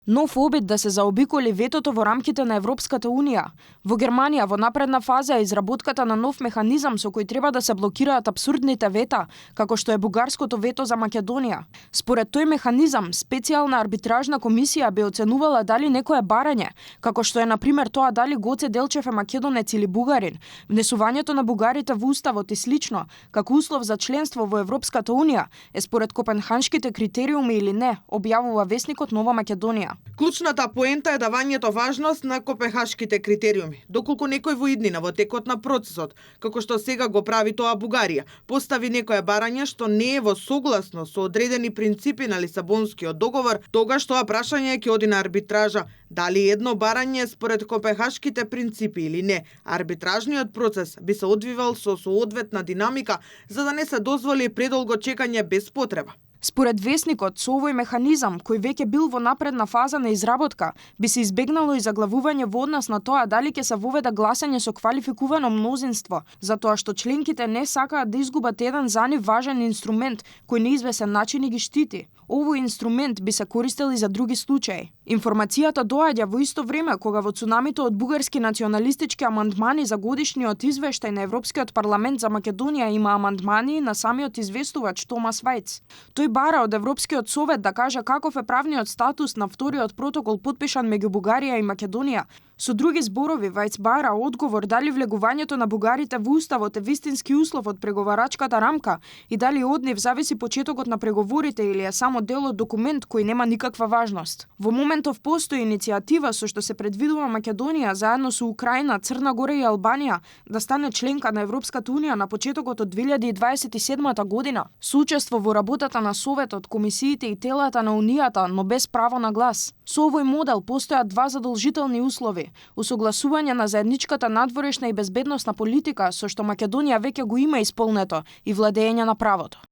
Нов обид да се заобиколи ветото во рамките на Европската Унија. Во Германија во напредна фаза е изработката на нов механизам со кој треба да се блокираат апсурдните вета, како што е бугарското вето за Македонија. Според тој механизам, специјална арбитражна комисија би оценувала дали некое барање, како што е на пример тоа дали Гоце Делчев е македонец или бугарин, внесувањето на бугарите во уставот и слично, како услов за членство во Европската Унија, е според копенхашките критериуми или не, објавува весникот Нова Македонија. Клучната поента е давањето важност на копенхашките критериуми, доколку некој во иднина во текот на процесот, како што сега го прави тоа Бугарија, постави некое барање што не е во согласност со одредени принципи на Лисабонскиот договор, тогаш тоа прашање ќе оди на арбитража, дали едно барање според копенхашките принципи или не. Арбитражниот процес би се одвивал со соодветна динамика за да не се дозволи предолго чекање без потреба. Според весникот, со овој механизам, кој веќе бил во напредна фаза на изработка, би се избегнало и заглавување во однос на тоа дали ќе се воведе гласање со квалификувано мнозинство, затоа што членките не сакаат да изгубат еден за нив важен инструмент кој на извесен начин ги штити. Овој инструмент би се користел и за други случаи. Информацијата доаѓа во исто време кога во цунамито од бугарски националистички амандмани за годишниот извештај на Европскиот парламент за Македонија има амандмани на самиот известувач Томас Вајц. Тој бара од Европскиот совет да каже каков е правниот статус на вториот протокол потпишан меѓу Бугарија и Македонија. Со други зборови, Вајц бара одговор дали влегувањето на бугарите во уставот е вистински услов од преговарачката рамка и дали од нив зависи почетокот на преговорите или е само дел од документ кој нема никаква важност. Во моментов постои иницијатива со што се предвидува Македонија заедно со Украина, Црна Гора и Албанија да стане членка на Европската Унија на почетокот од 2027 година. Соучество во работата на Советот, комисиите и телата на Унијата, но без право на глас. Со овој модел постојат два задолжителни услови: усогласување на заедничката надворешна и безбедносна политика, со што Македонија веќе го има исполнето, и владење на правото.